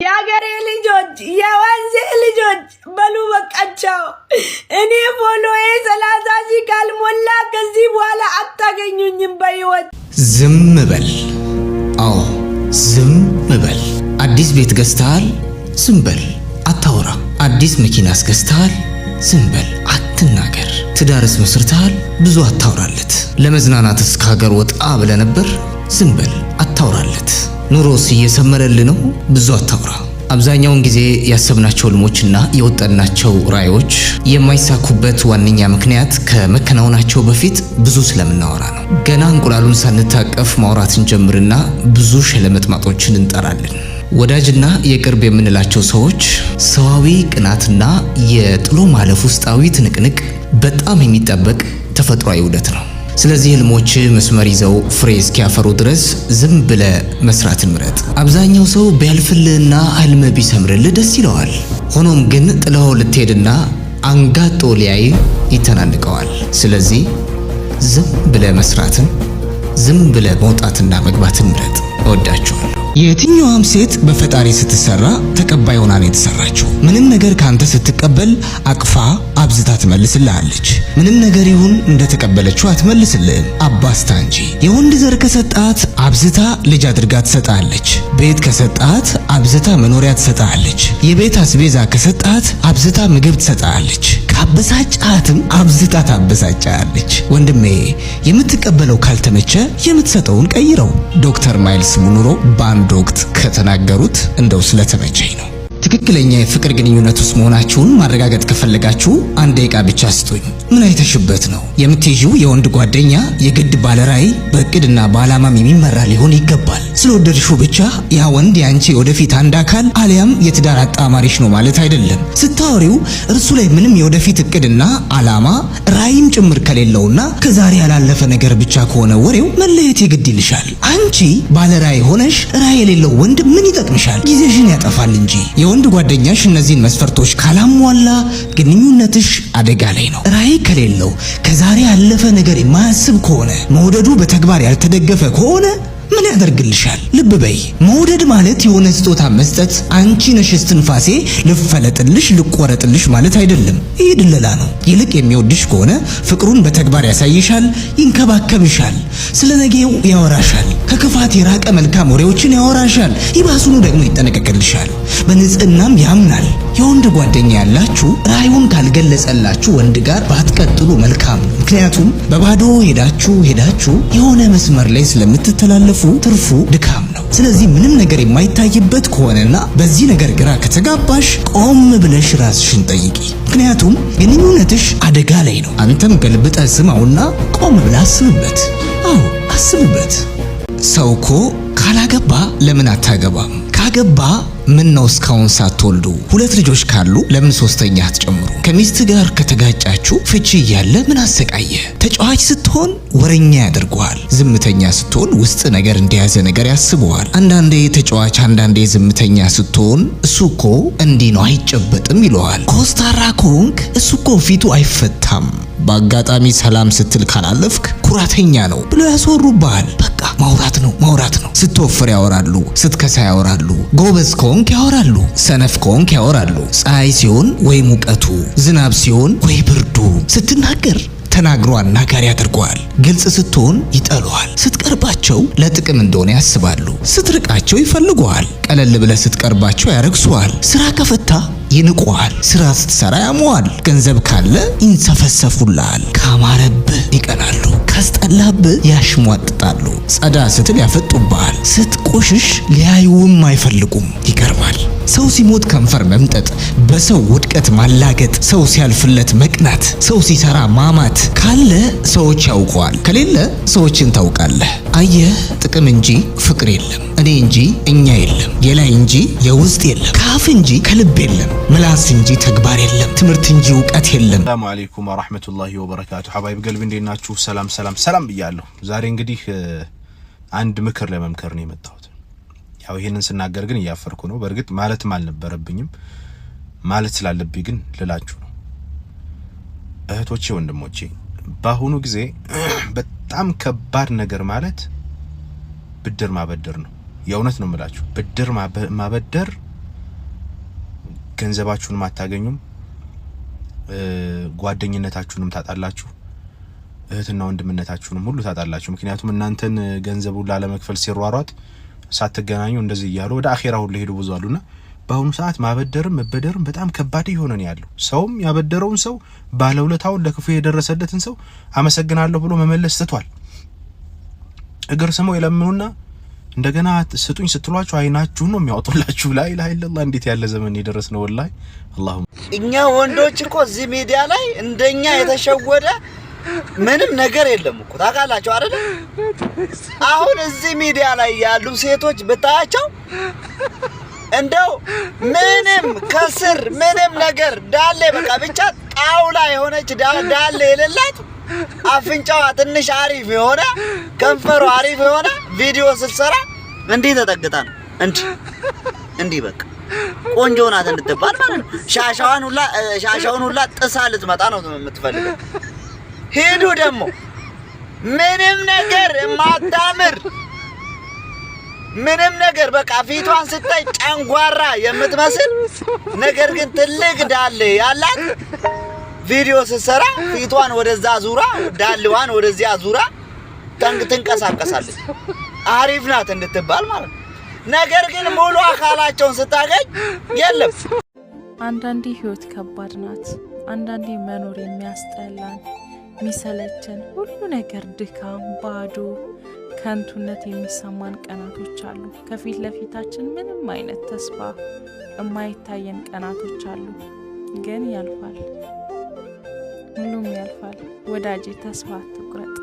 የአገሬ ልጆች፣ የወንዜ ልጆች በሉ በቃቸው። እኔ follow ዬ 30,000 ካልሞላ ከዚህ በኋላ አታገኙኝም በህይወት። ዝም በል። አዎ፣ ዝም በል። አዲስ ቤት ገዝተሃል? ዝም በል፣ አታውራ። አዲስ መኪናስ ገዝተሃል? ዝም በል፣ አትናገር። ትዳርስ መስርተሃል? ብዙ አታውራለት። ለመዝናናትስ ከሀገር ወጣ ብለህ ነበር? ዝም በል፣ አታውራለት። ኑሮስ እየሰመረልህ ነው? ብዙ አታውራ። አብዛኛውን ጊዜ ያሰብናቸው ህልሞችና የወጠናቸው ራዕዮች የማይሳኩበት ዋነኛ ምክንያት ከመከናወናቸው በፊት ብዙ ስለምናወራ ነው። ገና እንቁላሉን ሳንታቀፍ ማውራት እንጀምርና ብዙ ሸለመጥማጦችን እንጠራለን። ወዳጅና የቅርብ የምንላቸው ሰዎች ሰዋዊ ቅናትና የጥሎ ማለፍ ውስጣዊ ትንቅንቅ በጣም የሚጠበቅ ተፈጥሯዊ ዑደት ነው። ስለዚህ ህልሞች መስመር ይዘው ፍሬ እስኪያፈሩ ድረስ ዝም ብለህ መስራትን ምረጥ። አብዛኛው ሰው ቢያልፍልህና ህልም ቢሰምርልህ ደስ ይለዋል። ሆኖም ግን ጥለኸው ልትሄድና አንጋጦ ሊያይ ይተናንቀዋል። ስለዚህ ዝም ብለህ መስራትን፣ ዝም ብለህ መውጣትና መግባትን ምረጥ። እወዳችኋለሁ። የትኛዋም ሴት በፈጣሪ ስትሰራ ተቀባይ ሆና ነው የተሰራችው። ምንም ነገር ካንተ ስትቀበል አቅፋ አብዝታ ትመልስልሃለች። ምንም ነገር ይሁን እንደተቀበለችው አትመልስልህም፣ አባዝታ እንጂ። የወንድ ዘር ከሰጣት አብዝታ ልጅ አድርጋ ትሰጣለች። ቤት ከሰጣት አብዝታ መኖሪያ ትሰጣለች። የቤት አስቤዛ ከሰጣት አብዝታ ምግብ ትሰጣለች። ካበሳጫትም አብዝታ ታበሳጫለች። ወንድሜ፣ የምትቀበለው ካልተመቸ የምትሰጠውን ቀይረው። ዶክተር ማይልስ ሙንሮ በአንድ ወቅት ከተናገሩት እንደው ስለተመቸኝ ነው። ትክክለኛ የፍቅር ግንኙነት ውስጥ መሆናችሁን ማረጋገጥ ከፈለጋችሁ አንድ ደቂቃ ብቻ ስጡኝ። ምን አይተሽበት ነው? የምትይዢው የወንድ ጓደኛ የግድ ባለራዕይ፣ በእቅድና በዓላማም የሚመራ ሊሆን ይገባል። ስለወደድሽው ብቻ ያ ወንድ የአንቺ የወደፊት አንድ አካል አሊያም የትዳር አጣማሪሽ ነው ማለት አይደለም። ስታወሪው እርሱ ላይ ምንም የወደፊት እቅድና ዓላማ ራዕይም ጭምር ከሌለውና ከዛሬ ያላለፈ ነገር ብቻ ከሆነ ወሬው፣ መለየት የግድ ይልሻል። አንቺ ባለራዕይ ሆነሽ ራዕይ የሌለው ወንድ ምን ይጠቅምሻል? ጊዜሽን ያጠፋል እንጂ። የወንድ ጓደኛሽ እነዚህን መስፈርቶች ካላሟላ ግንኙነትሽ አደጋ ላይ ነው። ራዕይ ከሌለው፣ ከዛሬ ያለፈ ነገር የማያስብ ከሆነ፣ መውደዱ በተግባር ያልተደገፈ ከሆነ ምን ያደርግልሻል? ልብ በይ። መውደድ ማለት የሆነ ስጦታ መስጠት፣ አንቺ ነሽ እስትንፋሴ፣ ልፈለጥልሽ፣ ልቆረጥልሽ ማለት አይደለም። ይህ ድለላ ነው። ይልቅ የሚወድሽ ከሆነ ፍቅሩን በተግባር ያሳይሻል፣ ይንከባከብሻል፣ ስለ ነገው ያወራሻል፣ ከክፋት የራቀ መልካም ወሬዎችን ያወራሻል፣ ይባሱኑ ደግሞ ይጠነቀቅልሻል፣ በንጽህናም ያምናል። የወንድ ጓደኛ ያላችሁ ራዕዩን ካልገለጸላችሁ ወንድ ጋር ባትቀጥሉ መልካም ነው። ምክንያቱም በባዶ ሄዳችሁ ሄዳችሁ የሆነ መስመር ላይ ስለምትተላለፉ ትርፉ ድካም ነው። ስለዚህ ምንም ነገር የማይታይበት ከሆነና በዚህ ነገር ግራ ከተጋባሽ ቆም ብለሽ ራስሽን ጠይቂ። ምክንያቱም ግንኙነትሽ አደጋ ላይ ነው። አንተም ገልብጠህ ስማውና ቆም ብለህ አስብበት። አዎ፣ አስብበት። ሰው እኮ ካላገባ ለምን አታገባም? ካገባ ምን ነው እስካሁን ሳትወልዱ? ሁለት ልጆች ካሉ ለምን ሶስተኛ አትጨምሩ? ከሚስት ጋር ከተጋጫችሁ ፍቺ እያለ ምን አሰቃየ? ተጫዋች ስትሆን ወረኛ ያደርገዋል። ዝምተኛ ስትሆን ውስጥ ነገር እንደያዘ ነገር ያስበዋል። አንዳንዴ ተጫዋች፣ አንዳንዴ ዝምተኛ ስትሆን እሱ እኮ እንዲህ ነው፣ አይጨበጥም ይለዋል። ኮስታራ ከሆንክ እሱ እኮ ፊቱ አይፈታም፣ በአጋጣሚ ሰላም ስትል ካላለፍክ ኩራተኛ ነው ብሎ ያስወሩብሃል። በቃ ማውራት ነው፣ ማውራት ነው። ስትወፍር ያወራሉ፣ ስትከሳ ያወራሉ፣ ጎበዝ ከሆንክ ያወራሉ፣ ሰነፍ ከሆንክ ያወራሉ። ፀሐይ ሲሆን ወይ ሙቀቱ፣ ዝናብ ሲሆን ወይ ብርዱ። ስትናገር ተናግሮ አናጋሪ ያደርገዋል። ግልጽ ስትሆን ይጠሉሃል። ስትቀርባቸው ለጥቅም እንደሆነ ያስባሉ። ስትርቃቸው ይፈልጉሃል። ቀለል ብለህ ስትቀርባቸው ያረክሱሃል። ስራ ከፈታ ይንቁሃል። ስራ ስትሰራ ያሙሃል። ገንዘብ ካለ ይንሰፈሰፉልሃል። ካማረብህ ይቀናሉ፣ ካስጠላብህ ያሽሟጥጣሉ። ጸዳ ስትል ያፈጡብሃል። ስትቆሽሽ ሊያዩውም አይፈልጉም። ይገርማል። ሰው ሲሞት ከንፈር መምጠጥ፣ በሰው ውድቀት ማላገጥ፣ ሰው ሲያልፍለት መቅናት፣ ሰው ሲሰራ ማማት ካለ ሰዎች ያውቀዋል፣ ከሌለ ሰዎችን ታውቃለህ። አየህ፣ ጥቅም እንጂ ፍቅር የለም፣ እኔ እንጂ እኛ የለም፣ የላይ እንጂ የውስጥ የለም፣ ከአፍ እንጂ ከልብ የለም፣ ምላስ እንጂ ተግባር የለም፣ ትምህርት እንጂ እውቀት የለም። ሰላሙ አለይኩም ወራህመቱላሂ ወበረካቱ። ሐባይብ ገልቢ፣ እንዴት ናችሁ? ሰላም ሰላም ሰላም ብያለሁ። ዛሬ እንግዲህ አንድ ምክር ለመምከር ነው የመጣሁት። ያው ይሄንን ስናገር ግን እያፈርኩ ነው። በእርግጥ ማለትም አልነበረብኝም፣ ማለት ስላለብኝ ግን ልላችሁ ነው። እህቶቼ፣ ወንድሞቼ፣ በአሁኑ ጊዜ በጣም ከባድ ነገር ማለት ብድር ማበደር ነው። የእውነት ነው የምላችሁ፣ ብድር ማበደር ገንዘባችሁንም አታገኙም፣ ጓደኝነታችሁንም ታጣላችሁ፣ እህትና ወንድምነታችሁንም ሁሉ ታጣላችሁ። ምክንያቱም እናንተን ገንዘቡን ላለመክፈል ሲሯሯጥ ሳትገናኙ እንደዚህ እያሉ ወደ አኼራ ሁሉ ሄዱ ብዙ አሉና በአሁኑ ሰዓት ማበደርም መበደርም በጣም ከባድ እየሆነ ነው ያለው። ሰውም ያበደረውን ሰው ባለውለታውን ለክፉ የደረሰለትን ሰው አመሰግናለሁ ብሎ መመለስ ትቷል። እግር ስመው የለምኑና እንደገና ስጡኝ ስትሏቸው አይናችሁን ነው የሚያወጡላችሁ። لا إله إلا الله! እንዴት ያለ ዘመን የደረስ ነው ወላሂ። አላሁ እኛ ወንዶች እኮ እዚህ ሚዲያ ላይ እንደኛ የተሸወደ ምንም ነገር የለም እኮ፣ ታውቃላችሁ አይደለ? አሁን እዚህ ሚዲያ ላይ ያሉ ሴቶች ብታያቸው እንደው ምንም ከስር ምንም ነገር ዳሌ በቃ ብቻ ጣውላ የሆነች ዳሌ የሌላት፣ አፍንጫዋ ትንሽ አሪፍ የሆነ፣ ከንፈሯ አሪፍ የሆነ፣ ቪዲዮ ስትሰራ እንዲህ ተጠግታ ነው፣ እንዲህ እንዲህ በቃ ቆንጆ ናት እንድትባል ማለት ነው። ሻሻዋን ሁላ ሻሻውን ሁላ ጥሳ ልትመጣ ነው የምትፈልገው። ሄዱ ደግሞ ምንም ነገር የማታምር፣ ምንም ነገር በቃ ፊቷን ስታይ ጨንጓራ የምትመስል፣ ነገር ግን ትልቅ ዳሌ ያላት፣ ቪዲዮ ስትሰራ ፊቷን ወደዛ ዙራ ዳሌዋን ወደዚያ ዙራ ትንቀሳቀሳለች። አሪፍ ናት እንድትባል ማለት ነው። ነገር ግን ሙሉ አካላቸውን ስታገኝ የለም። አንዳንዴ ህይወት ከባድ ናት። አንዳንዴ መኖር የሚያስጠላን፣ የሚሰለችን፣ ሁሉ ነገር ድካም፣ ባዶ፣ ከንቱነት የሚሰማን ቀናቶች አሉ። ከፊት ለፊታችን ምንም አይነት ተስፋ የማይታየን ቀናቶች አሉ። ግን ያልፋል፣ ሁሉም ያልፋል። ወዳጄ ተስፋ አትቁረጥ።